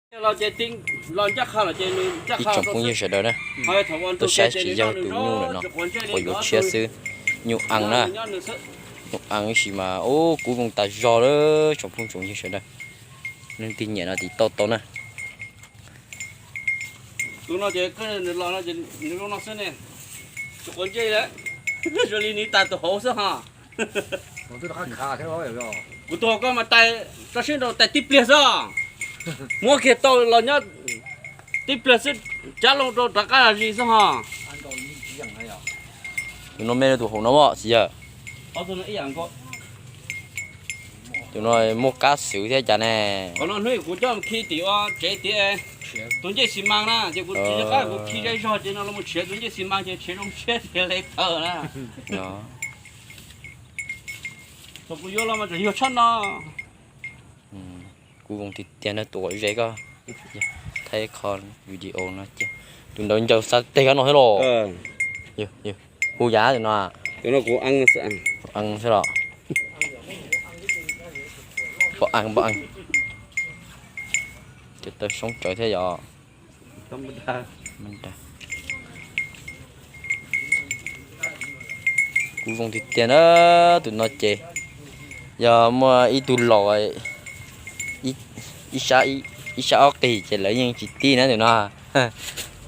Ib tsoom phooj ywg sawv daws na, tuaj saib tsis yog tus nyuj lawm no, uas yuav tshiab xwb. Nyuj eev na, nyuj eev ib sim mas ub kub zoo tas zog lawm tsoom phooj tsoom ywg sawv daws. Leej twg nyiam no tiv tauj tau na. Tus no ces nws los no ces nws zoo no xwb ne. Tus quav ntsej lawm, zoo li nws tais tus hauv xwb ha. Kuv tus hauv koj mas tais tso siab nraus tais tib pliag xwb. Muab kiag tau los nyob tib pliag xwb, cab loo rau rov qab zis xwb ho. Tus no me tus hauv no txiv yawg. Tus no muaj kab xwv thiab cas ne. Qhov no hnub kuv coj khi tim ua tsev tiag, tus ncej xi mas na ces kuv tsis nco qab kuv khi zej zog ces no los mus tshiav tus ncej xi mas ces tshiav zoo siab tiag le tawm na. Thaum kuv yuav los mas tseem yog tshaj no. Kuv zoo tiag tiag na tus quav zes koj. Thaij qho video no ces tus ntawd ncaws xav teg kab no thiab los. Hu yav tus no. Tus no kuv eev xwb los. Pom eev pom eev. Ces tawg soob tsawv thiab yom. Kuv zoo tiag tiag na tus no ces yog muaj ib tug laus ib sab, ib sab ob qig ces lawv yeej tsis tib na tus no.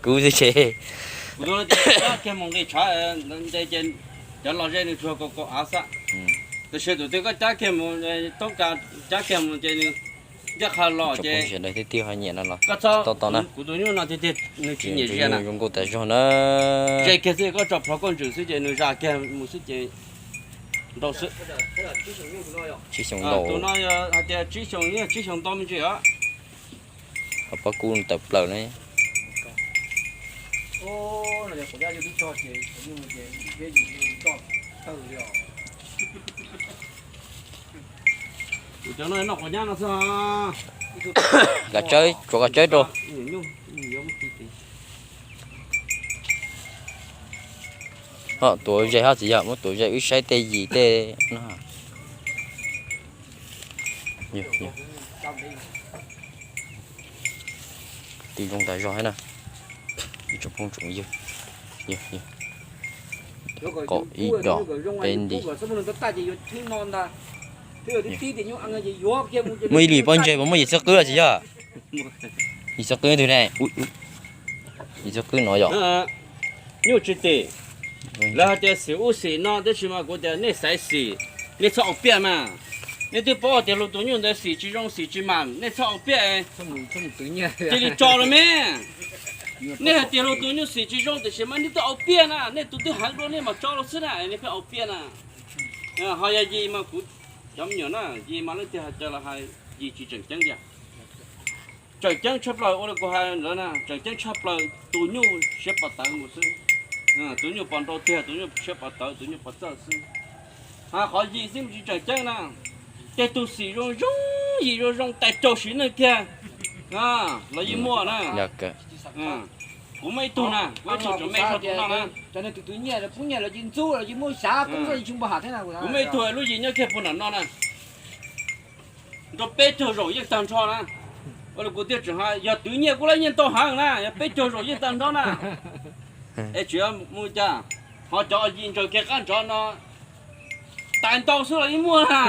Kuv xwb ces. Cov los ze nws tsuag kaus kaus av xwb. Tiam sis tus twg koj cab kiag mus, toob kas cab kiag mus ces nws ncaj qha los ces sawv daws thiaj tiag ho nyiam no los koj txhob tau tau na. Kuv tus nyuj no tiag tiag nws tsis nyiam ze na. Zoo nkauj tas zog na. Ze kiag xwb koj tso plhuav koj ntsws xwb ces nws zam kiag mus xwb ces nrau xwb. Tsib xyoos ntaus. Tus no yog hais tias tsib xyoos, tsib xyoos ntau me ntsis os. Ho pob kub tawm plaws ne. Kav tsawb, tsuav kav tsawb rau. Ho tuav ze ho txiv yog muab tuav ze wb saib tej yim tej no. Twb zoo tas zog thiab na. Ib tsoom phooj tsoom ywg, kaum ib dos peb nti. Muaj ib lwm pob ntseg puas muaj yim txoj qwb tsis yog? Yim txoj qwb twg ne? Yim txoj qwb no yom. Nyuj tsis tim. Lawv hais tias xim ub xim no tab sis mas kuv tias nej xaiv xim, nej txhob au piaj mas. Nej twb paub tias luag tus nyuj ntawd xim tsis zoo xim tsis mam, nej txhob au piaj. Cia li tso los me. Nej hais tias luag tus nyuj xim tsis zoo tiam sis mas nej twb au piaj na, nej tus twb heev dua nej mam tso los xwb na, nej pheej au piaj na. Ho yog yim mas kuv cov me nyuam na, yim mas leej twg hais tias los hais yim tsis tseem ceeb tiag. Tseem ceeb tshaj plaws ua li kuv hais lawm na, tseem ceeb tshaj plaws tus nyuj siab pov tawv mus xwb. Tus nyuj pom nrau tiag, tus nyuj siab pov tawv, tus nyuj pov txawj xwb. Hais qhov yim xwb tsis tseem ceeb na. Tej tug xim zoo zoo, yim zoo zoo tais caug sim neej kiag, los yeej muaj na. Kuv muaj ib tug na, kuv ib tug tseem me zog tus no na. Kuv muaj ib tug lub yim nyob kiag puag nram no na. Nrau peb caug zaum yeej tag nrho na. Ua li kuv thiaj tseem hais yog twv nyiaj kuj lab nyiaj ntau heev na, yog peb caug zaum yeej tag nrho na. Es tsis mus cas, ho cov yim ntsaws kiag qab nrov no tais ntau xwb los yeej muaj na.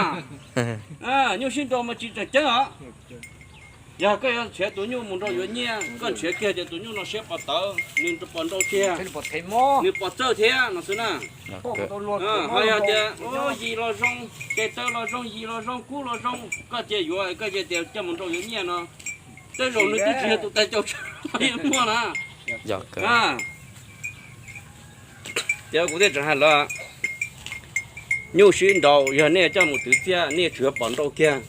Nyuj sib nrau mas tsis tseem ceeb os. Yog koj yuav nrhiav tus nyuj mus nrau yuav nyiaj, koj nrhiav kiag tias tus nyuj no siab pov tawv, nws pom nrau tiag, nws pom txawj thiab no xwb na. Ho yog tias yim los zoo, tes taw los zoo, yim los zoo, kub los zoo, koj cia yuav, koj cia tias coj mus nrau yuav nyiaj no, tej zaum nws twb tsis yog tus tais caus tshaj yeej muaj na. Ces kuv thiaj tseem hais lawv, nyuj sib nrau yog nej coj mus twv txiaj nej tsuas yog pom nrau kiag.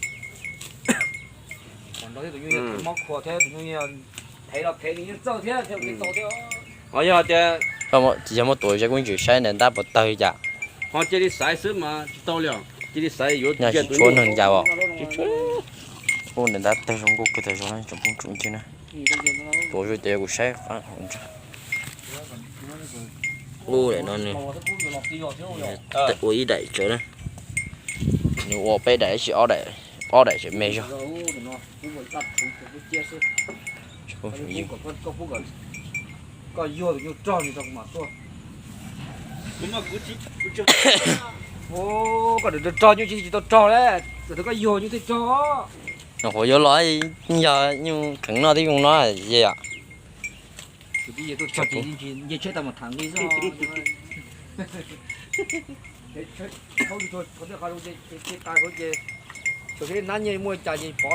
Ho yog tias tsis yog muab tuav ze kuj tsis saib ntawm ntab puas tawg li cas. Ho cia li xaiv xwb mas tsis tau li os, cia li xaiv yuav tsis tshuav neeg li cas os. Ub, ntawm ntab tawg zoo nkauj kawg tas zog na tsoom phooj tsoom ywg na. Tuav ze ces kuv saib. Ub, daim no nws ua ib daim tsawv na. Nws ua peb daim ib si ob daim. ob daim tseem me zog. Koj rog nyuj tsis tsis tau rog le, txawm tias koj yuag nyuj thiaj rog. Nyuam qhuav yuav los, yog nyuj kheev noj twb zoo no yom. Nce tsheb tau mas tham nqi xwb. Nab nyiaj muaj cas ces pov